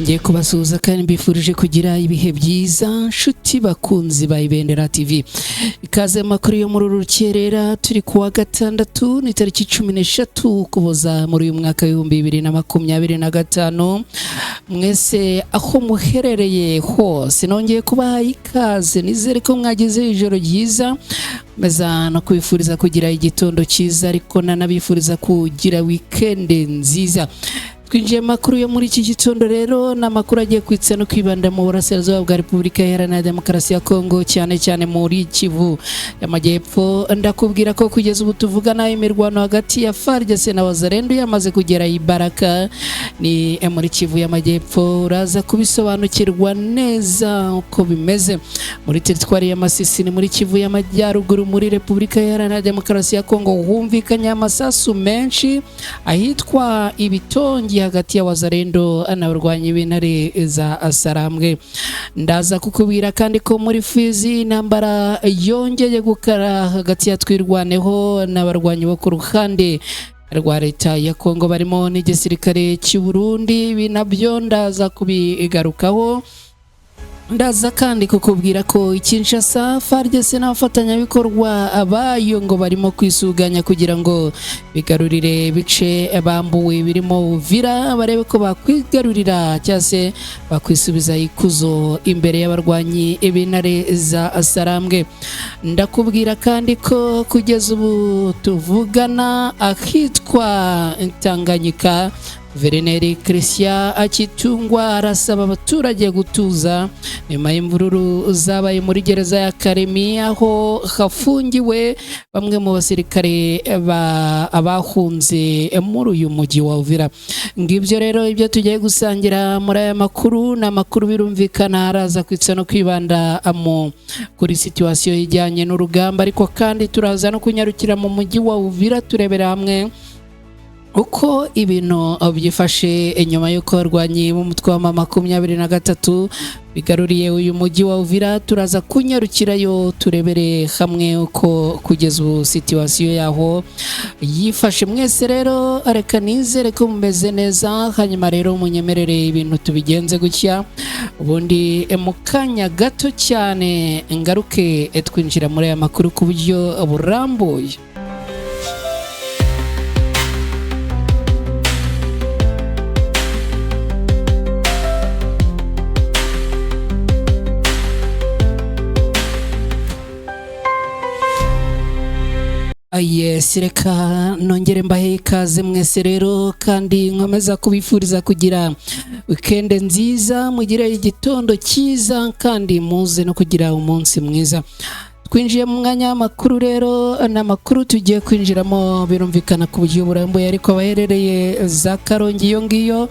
Nongeye kubasuhuza kandi mbifurije kugira ibihe byiza, nshuti bakunzi ba Ibendera TV. Ikaze mu makuru yo muri uru rukerera. Turi kuwa gatandatu, ni tariki 13 Ukuboza muri uyu mwaka w'2025. Mwese aho muherereye hose nongeye kubaha ikaze, nizere ko mwagize ijoro ryiza. Meza no kubifuriza kugira igitondo cyiza, ariko nanabifuriza kugira wikende nziza. Twinjiye mu makuru yo muri iki gitondo rero, ni amakuru agiye kwitsa no kwibanda mu burasirazuba bwa Repubulika Iharanira Demokarasi ya Kongo, cyane cyane muri Kivu y'Amajyepfo. Ndakubwira ko kugeza ubu tuvugana, imirwano hagati ya FARDC na Wazalendo yamaze kugera i Baraka, ni muri Kivu y'Amajyepfo. Uraza kubisobanukirwa neza uko bimeze muri teritwari ya Masisi, ni muri Kivu y'Amajyaruguru, muri Repubulika Iharanira Demokarasi ya Kongo. Humvikanye amasasu menshi ahitwa Ibitongi hagati ya Wazalendo n'abarwanyi b'intare za Sarambwe. Ndaza kukubwira kandi ko muri Fizi intambara yongeye gukara hagati ya Twirwaneho n'abarwanyi bo ku ruhande rwa leta ya Kongo barimo n'igisirikare cy'u Burundi. Ibi nabyo ndaza kubigarukaho. Ndaza kandi kukubwira ko Kinshasa, FARDC n'abafatanyabikorwa bayo ngo barimo kwisuganya kugira ngo bigarurire ibice bambuwe birimo Uvira, barebe ko bakwigarurira cyangwa se bakwisubiza ikuzo imbere y'abarwanyi b'intare za Sarambwe. Ndakubwira kandi ko kugeza ubu tuvugana, ahitwa Tanganyika, Guverineri Christian Akitungwa arasaba abaturage gutuza nyuma y'imvururu zabaye muri gereza ya Karemi, aho hafungiwe bamwe mu basirikare bahunze muri uyu mujyi wa Uvira. Ngibyo rero ibyo tugiye gusangira muri aya makuru. Ni amakuru birumvikana araza kwitsa no kwibanda kuri situwasiyo ijyanye n'urugamba, ariko kandi turaza no kunyarukira mu mujyi wa Uvira turebera hamwe uko ibintu byifashe nyuma y'uko abarwanyi b'umutwe wa 23 bigaruriye uyu mujyi wa Uvira. Turaza kunyarukirayo turebere hamwe uko kugeza ubu situwasiyo yaho yifashe. Mwese rero reka nizere ko mumeze neza, hanyuma rero munyemerere ibintu tubigenze gutya, ubundi mu kanya gato cyane ngaruke twinjira muri aya makuru ku buryo burambuye. Yes, reka nongere mbahe ikaze mwese rero, kandi nkomeza kubifuriza kugira wikende nziza, mugire igitondo cyiza kandi muze no kugira umunsi mwiza. Twinjiye mu mwanya w'amakuru rero, ni amakuru tugiye kwinjiramo birumvikana ku buryo burambuye, ariko abaherereye za Karongi iyo ngiyo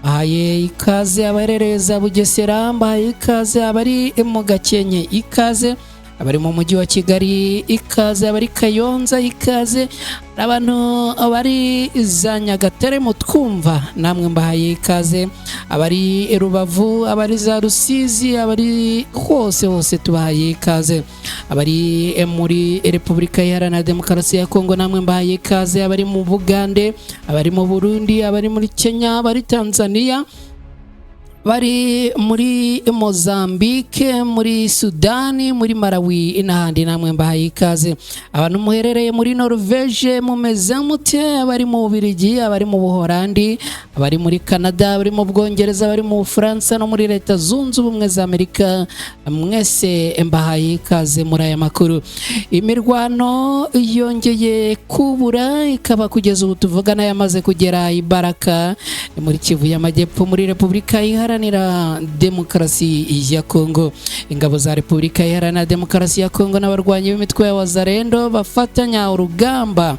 bahaye ikaze, abaherereye za Bugesera mbahaye ikaze, abari mu Gakenke ikaze, abari mu mujyi wa Kigali ikaze, abari Kayonza ikaze, abantu bari za Nyagatare mutwumva namwe mbahaye ikaze, abari Rubavu, abari za Rusizi, abari hose hose tubahaye ikaze, abari muri Repubulika Iharanira Demokarasi ya Kongo namwe mbahaye ikaze, abari mu Bugande, abari mu Burundi, abari muri Kenya, abari Tanzania, bari muri Mozambique, muri Sudani, muri Malawi n'ahandi namwe mbahaye ikaze. Abantu muherereye muri Norvege mumeze mute? Abari mu Bubiligi, abari mu Buholandi, abari muri Canada, abari mu Bwongereza, abari mu Bufaransa no muri Leta Zunze Ubumwe za Amerika, mwese mbahaye ikaze muri aya makuru. Imirwano yongeye kubura, ikaba kugeza ubu tuvugana yamaze kugera i Baraka, ni muri Kivu y'Amajyepfo, muri Repubulika Iharanira Demokarasi ya Kongo. Ingabo za Repubulika Iharanira Demokarasi ya Kongo n'abarwanyi b'imitwe ya Wazalendo bafatanya urugamba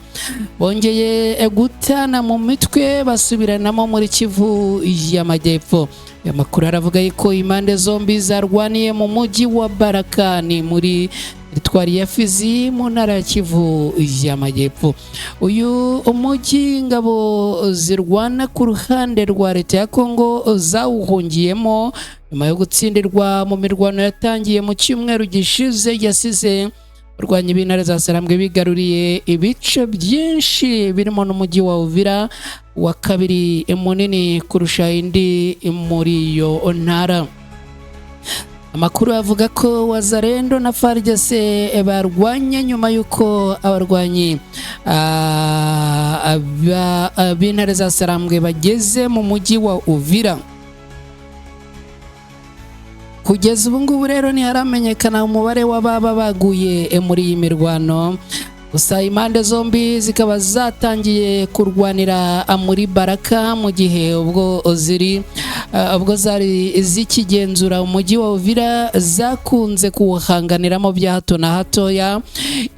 bongeye gutana mu mitwe, basubiranamo muri Kivu y'Amajyepfo. Aya makuru aravuga ko impande zombi zarwaniye mu mujyi wa Baraka, ni muri teritwari ya Fizi, mu ntara ya Kivu y'Amajyepfo. Uyu mujyi ingabo zirwana ku ruhande rwa leta ya Kongo zawuhungiyemo nyuma yo gutsindirwa mu mirwano yatangiye mu cyumweru gishize, yasize Abarwanyi b'intare za Sarambwe bigaruriye ibice byinshi birimo n'umujyi wa Uvira wa kabiri munini kurusha indi muri iyo ntara. Amakuru avuga ko Wazalendo na FARDC barwanye nyuma y'uko abarwanyi b'intare za Sarambwe bageze mu mujyi wa Uvira. Kugeza ubu ngubu rero ntiharamenyekana umubare w'ababa baguye muri iyi mirwano, gusa impande zombi zikaba zatangiye kurwanira muri Baraka, mu gihe ubwo zari zikigenzura umujyi wa Uvira zakunze kuwuhanganiramo bya hato na hatoya.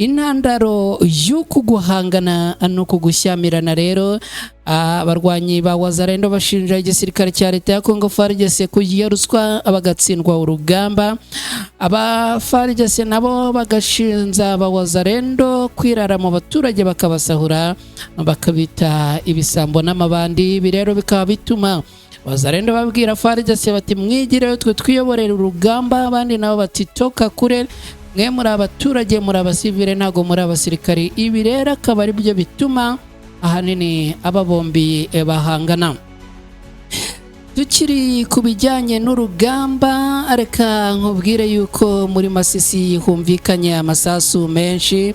Intandaro y'uku guhangana n'uku gushyamirana rero, abarwanyi ba Wazalendo bashinja igisirikare cya leta ya Congo FARDC kurya ruswa bagatsindwa urugamba, aba FARDC nabo bagashinja aba Wazalendo kwirara mu baturage bakabasahura, bakabita ibisambo n'amabandi. Ibi rero bikaba bituma Wazalendo babwira FARDC bati: "Mwigireyo twe twiyoborera urugamba", abandi nabo bati: "Toka kure, mwe muri abaturage, muri abasivile, ntabwo muri abasirikari". Ibi rero akaba ari byo bituma ahanini aba bombi bahangana. Tukiri ku bijyanye n'urugamba, reka nkubwire yuko muri Masisi humvikanye amasasu menshi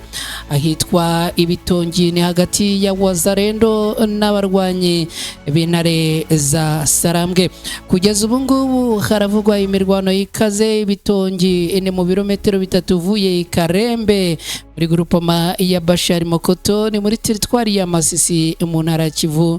ahitwa Ibitongi, ni hagati ya Wazalendo n'abarwanyi b'intare za Sarambwe. Kugeza ubu ngubu haravugwa imirwano ikaze Ibitongi, ni mu birometero 3 uvuye i Karembe muri grupoma ya Bashari Mokoto, ni muri teritwari ya Masisi mu ntara ya Kivu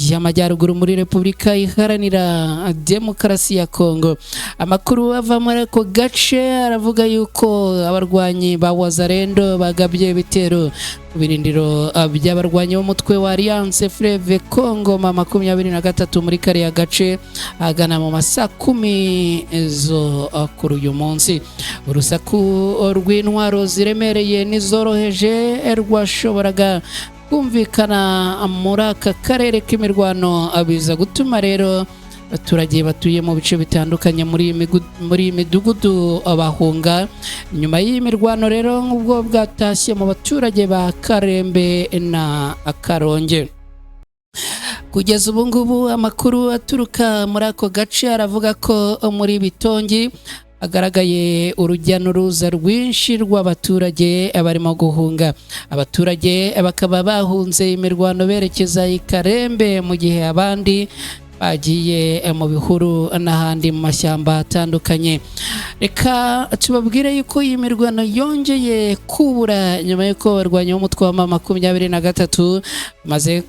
y'Amajyaruguru muri Repubulika Iharanira Demokarasi ya Kongo. Amakuru ava muri ako gace aravuga yuko abarwanyi ba Wazalendo bagabye ibitero ku birindiro by'abarwanyi b'umutwe wa Alliance Fleuve Congo ma 23 muri kariya gace agana mu masaa 10 zo kuri uyu munsi. Urusaku rw'intwaro ziremereye n'izoroheje rwashoboraga kumvikana muri aka karere k'imirwano, biza gutuma rero abaturage batuye mu bice bitandukanye muri iyi midugudu bahunga. Nyuma y'iyi mirwano rero, nk'ubwo bwatashye mu baturage ba Karembe na Karonge. Kugeza ubu ngubu amakuru aturuka muri ako gace aravuga ko muri Bitongi hagaragaye urujya n'uruza rwinshi rw'abaturage barimo guhunga. Abaturage bakaba bahunze imirwano berekeza i Karembe, mu gihe abandi bagiye mu bihuru n'ahandi mu mashyamba atandukanye. Reka tubabwire yuko iyi mirwano yongeye kubura nyuma y'uko abarwanyi b'umutwe wa 23 bamaze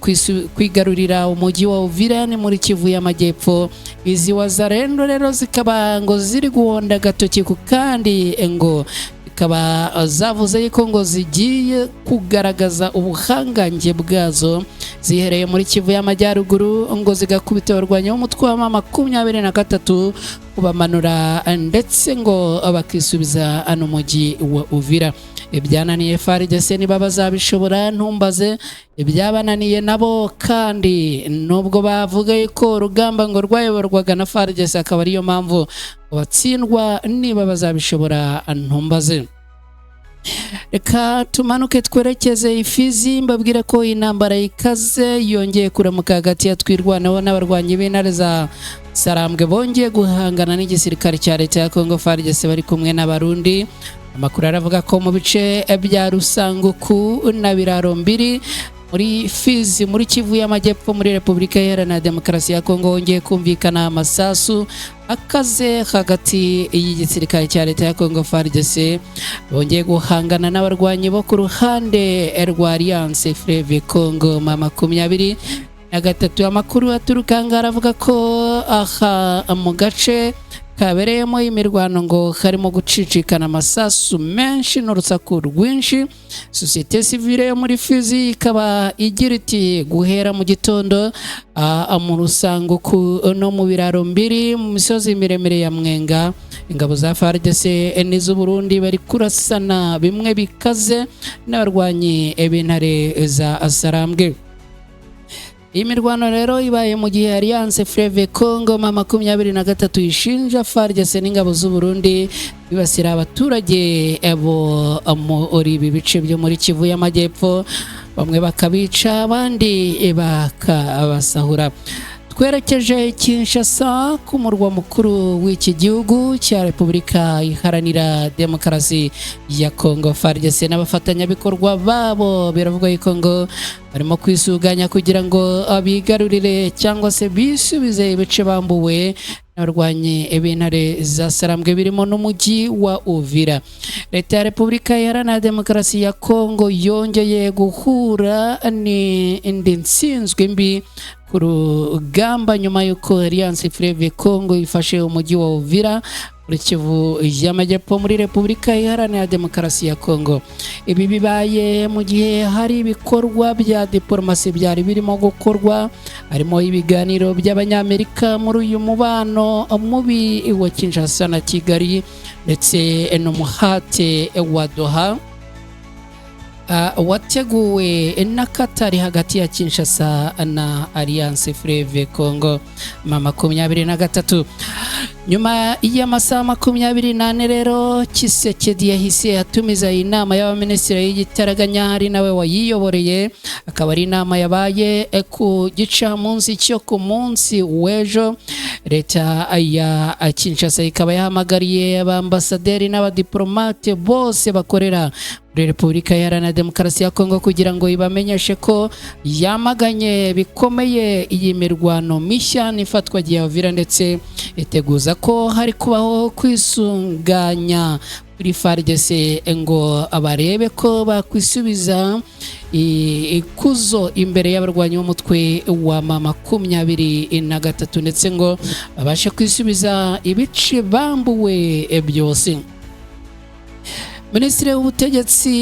kwigarurira umujyi wa Uvira, ni muri Kivu y'Amajyepfo. Izi Wazalendo rero zikaba ngo ziri guhonda agatoki ku kandi, ngo zikaba zavuze yuko ngo zigiye kugaragaza ubuhangange bwazo zihereye muri Kivu y'Amajyaruguru, ngo zigakubita abarwanyi b'umutwe wa 23 kubamanura, ndetse ngo bakisubiza ano mujyi wa Uvira. Ibyananiye FARDC niba bazabishobora ntumbaze, ibyabananiye nabo kandi nubwo bavuga ko urugamba ngo rwayoborwaga na FARDC akaba ariyo mpamvu batsindwa, niba bazabishobora ntumbaze. Reka tumanuke twerekeze Ifizi, mbabwire ko intambara ikaze yongeye kuramuka hagati ya Twirwaneho n'abarwanyi b'intare za Sarambwe bongeye guhangana n'igisirikare cya leta ya Congo FARDC bari kumwe n'Abarundi. Amakuru aravuga ko mu bice bya Rusanguku na Biraro Mbiri muri Fizi muri Kivu y'Amajyepfo muri Repubulika Iharanira Demokarasi ya Kongo hongeye kumvikana amasasu akaze hagati y'igisirikare cya leta ya Congo FARDC bongeye guhangana n'abarwanyi bo ku ruhande rwa Alliance Fleuve Congo ma 23. Amakuru aturuka aha aravuga ko aha mu gace kabereyemo imirwano ngo harimo gucicikana amasasu menshi n'urusaku rwinshi. Sosiyete sivile yo muri Fizi ikaba igira iti: "Guhera mu gitondo mu Rusanguku no mu Biraro Mbiri mu misozi miremire ya Mwenga, ingabo za FARDC n'iz'Uburundi bari kurasana bimwe bikaze n'abarwanyi b'intare za Sarambwe." Iyi mirwano rero ibaye mu gihe Alliance Fleuve Congo M23 ishinja FARDC n'ingabo z'u Burundi bibasira abaturage bo muri ibi bice byo muri Kivu y'Amajyepfo, bamwe bakabica abandi bakabasahura. Twerekeje Kinshasa, ku murwa mukuru w'iki gihugu cya Repubulika Iharanira Demokarasi ya Kongo. FARDC n'abafatanyabikorwa babo biravugwa yuko ngo barimo kwisuganya kugira ngo bigarurire cyangwa se bisubize ibice bambuwe n'abarwanyi b'intare za Sarambwe, birimo n'umujyi wa Uvira. Leta ya Repubulika Iharanira Demokarasi ya Kongo yongeye guhura n'indi nsinzwi mbi ku rugamba nyuma y'uko Alliance Fleuve Congo ifashe umujyi wa Uvira muri Kivu y'Amajyepfo, muri Repubulika Iharanira Demokarasi ya Kongo. Ibi bibaye mu gihe hari ibikorwa bya diporomasi byari birimo gukorwa, harimo ibiganiro by'Abanyamerika muri uyu mubano mubi wa Kinshasa na Kigali, ndetse n'umuhate wa Doha wateguwe na Katari hagati ya Kinshasa na Alliance Fleuve Congo M23. Nyuma y'amasaha 24 rero, Tshisekedi yahise atumiza inama y'abaminisitiri y'igitaraganya, ari nawe wayiyoboreye. Akaba ari inama yabaye ku gicamunsi cyo ku munsi w'ejo. Leta ya Kinshasa ikaba yahamagariye abambasaderi n'abadiplomate bose bakorera muri Repubulika Iharanira Demokarasi ya Kongo kugira ngo ibamenyeshe ko yamaganye bikomeye iyi mirwano mishya n'ifatwa rya Uvira, ndetse iteguza ko hari kubaho kwisunganya kuri FARDC ngo barebe ko bakwisubiza ikuzo imbere y'abarwanyi b'umutwe wa M23, ndetse ngo babashe kwisubiza ibice bambuwe byose. Minisitiri w'Ubutegetsi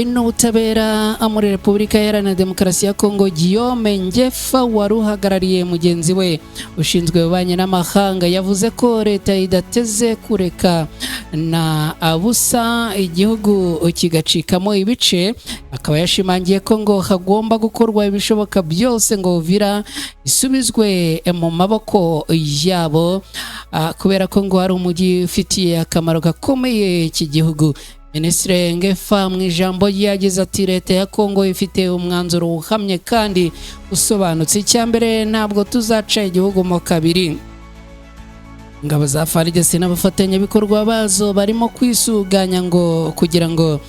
n'Ubutabera muri Repubulika Iharanira Demokarasi ya Kongo, Guillaume Ngefa, wari uhagarariye mugenzi we ushinzwe ububanyi n'amahanga, yavuze ko leta idateze kureka na abusa igihugu kigacikamo ibice. Akaba yashimangiye ko ngo hagomba gukorwa ibishoboka byose ngo Uvira isubizwe mu maboko yabo, kubera ko ngo hari umujyi ufitiye akamaro gakomeye iki gihugu. Minisitiri Ngefa mu ijambo rye yagize ati: "Leta ya Kongo ifite umwanzuro uhamye kandi usobanutse. Icya mbere, ntabwo tuzaca igihugu mo kabiri. Ingabo za FARDC n'abafatanyabikorwa bazo barimo kwisuganya ngo kugira ngo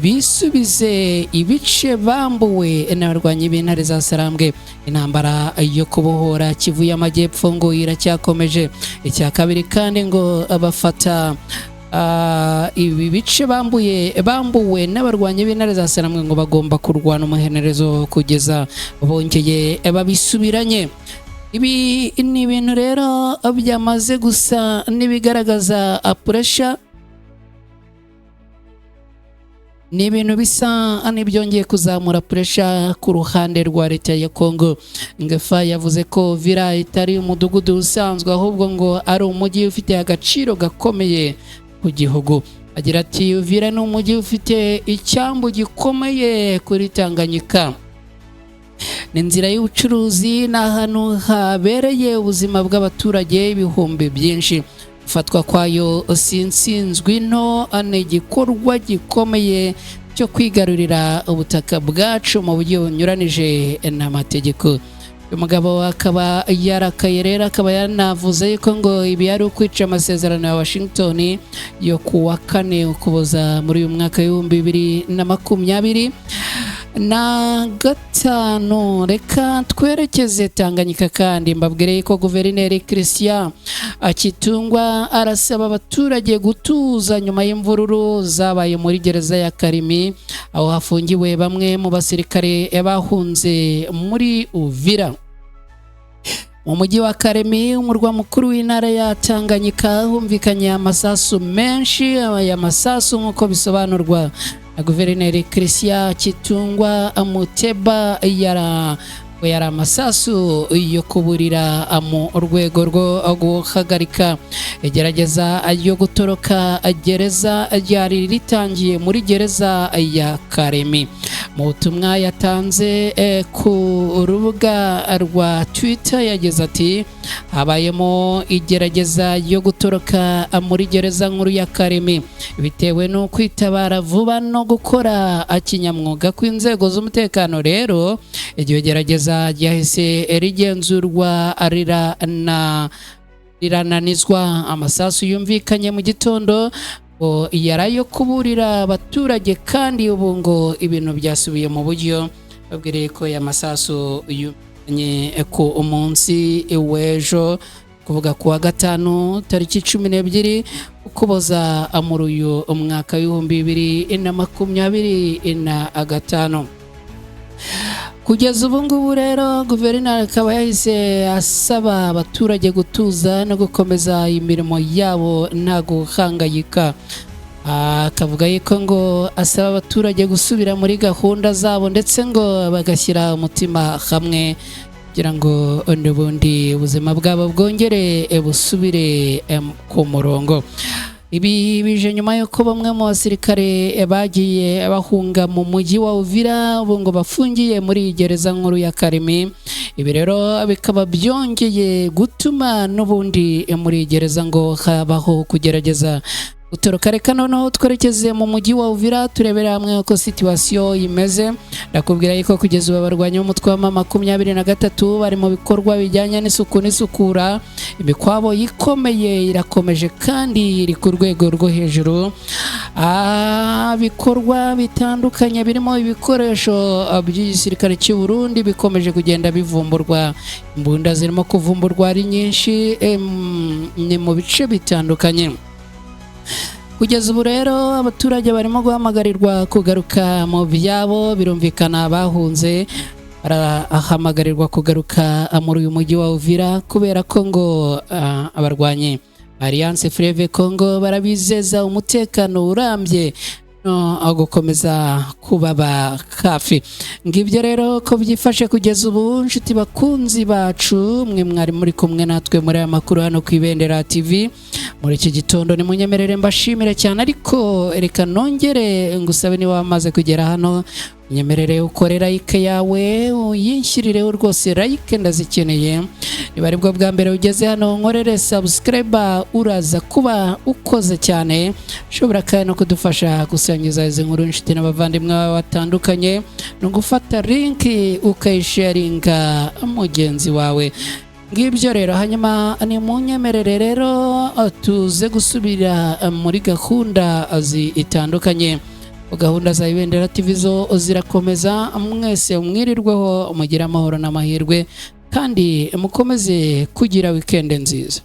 bisubize ibice bambuwe n'abarwanyi b'intare za Sarambwe. Intambara yo kubohora Kivu y'Amajyepfo ngo iracyakomeje. Icya kabiri kandi, ngo bafata ibi bice bambuwe n'abarwanyi b'intare za Sarambwe, ngo bagomba kurwana umuhenerezo kugeza bongeye babisubiranye." Ibi ni ibintu rero byamaze gusa n'ibigaragaza pressure, ni ibintu bisa n'ibyongeye kuzamura pressure ku ruhande rwa leta ya Kongo. Ngefa yavuze ko Uvira itari umudugudu usanzwe, ahubwo ngo ari umujyi ufite agaciro gakomeye ku gihugu. Agira ati: "Uvira ni umujyi ufite icyambu gikomeye kuri Tanganyika, ni inzira y'ubucuruzi, ni ahantu habereye ubuzima bw'abaturage ibihumbi byinshi. Gufatwa kwayo si insinzwi nto, ni igikorwa gikomeye cyo kwigarurira ubutaka bwacu mu buryo bunyuranije n'amategeko." Uyu mugabo akaba yarakaye rero, akaba yanavuze yuko ngo ibi ari ukwica amasezerano ya Washington yo ku wa 4 Ukuboza muri uyu mwaka w'2025. Reka twerekeze Tanganyika kandi mbabwire ko Guverineri Christian Kitungwa arasaba abaturage gutuza nyuma y'imvururu zabaye muri gereza ya Karimi, aho hafungiwe bamwe mu basirikare bahunze muri Uvira. Mu mujyi wa Karemi, umurwa mukuru w'intara ya Tanganyika, humvikanye amasasu menshi. Aya masasu, nk'uko bisobanurwa na Guverineri Christian Kitungwa Muteba, yari amasasu yo kuburira mu rwego rwo guhagarika igerageza ryo gutoroka gereza ryari ritangiye muri gereza ya Karemi. Mu butumwa yatanze ku rubuga rwa Twitter yagize ati: "Habayemo igerageza ryo gutoroka muri gereza nkuru ya Karemi. Bitewe no kwitabara vuba no gukora kinyamwuga kw'inzego z'umutekano rero, iryo gerageza ryahise rigenzurwa rirananizwa. Amasasu yumvikanye mu gitondo ngo yari ayo kuburira abaturage, kandi ubu ngo ibintu byasubiye mu buryo." Babwiriye ko aya masasu yumvikanye ku munsi w'ejo, kuvuga ku wa gatanu tariki 12 Ukuboza muri uyu mwaka w'2025. Kugeza ubu ngubu rero, guverineri akaba yahise asaba abaturage gutuza no gukomeza imirimo yabo nta guhangayika. Akavuga yuko ngo asaba abaturage gusubira muri gahunda zabo, ndetse ngo bagashyira umutima hamwe kugira ngo n'ubundi ubuzima bwabo bwongere busubire ku murongo. Ibi bije nyuma y'uko bamwe mu basirikare bagiye bahunga mu mujyi wa Uvira ubu ngo bafungiye muri gereza nkuru ya Karemi. Ibi rero bikaba byongeye gutuma n'ubundi muri gereza ngo habaho kugerageza gutoroka. Reka noneho twerekeze mu mujyi wa Uvira, turebere hamwe uko situation imeze. Ndakubwira yuko kugeza ubu abarwanyi b'umutwe wa M23 bari mu bikorwa bijyanye n'isuku n'isukura. Imikwabo ikomeye irakomeje kandi iri ku rwego rwo hejuru. Ibikorwa bitandukanye birimo ibikoresho by'igisirikare cy'u Burundi bikomeje kugenda bivumburwa. Imbunda zirimo kuvumburwa ari nyinshi, ni mu bice bitandukanye. Kugeza ubu rero, abaturage barimo guhamagarirwa kugaruka mu byabo. Birumvikana, bahunze barahamagarirwa kugaruka muri uyu mujyi wa Uvira, kubera ko ngo abarwanyi Alliance Fleuve Congo barabizeza umutekano urambye no gukomeza kubaba hafi. Ngibyo rero ko byifashe kugeza ubu. Inshuti bakunzi bacu, mwe mwari muri kumwe natwe muri aya makuru hano ku Ibendera TV muri iki gitondo, nimunyemerere mbashimire cyane. Ariko reka nongere ngusabe, niba wamaze kugera hano, nyemerere ukore like yawe, uyinshyirireho rwose. Like ndazikeneye. Niba aribwo bwa mbere ugeze hano, nkorere subscribe, uraza kuba ukoze cyane. Ushobora kandi no kudufasha gusangiza izi nkuru inshuti n'abavandimwe bawe batandukanye, ni ugufata link ukayisharinga mugenzi wawe. Ngibyo rero. Hanyuma ni munyemerere rero tuze gusubira muri gahunda zitandukanye. Gahunda za Ibendera TV zo zirakomeza. Mwese mwirirweho, mugire amahoro n'amahirwe, kandi mukomeze kugira weekend nziza.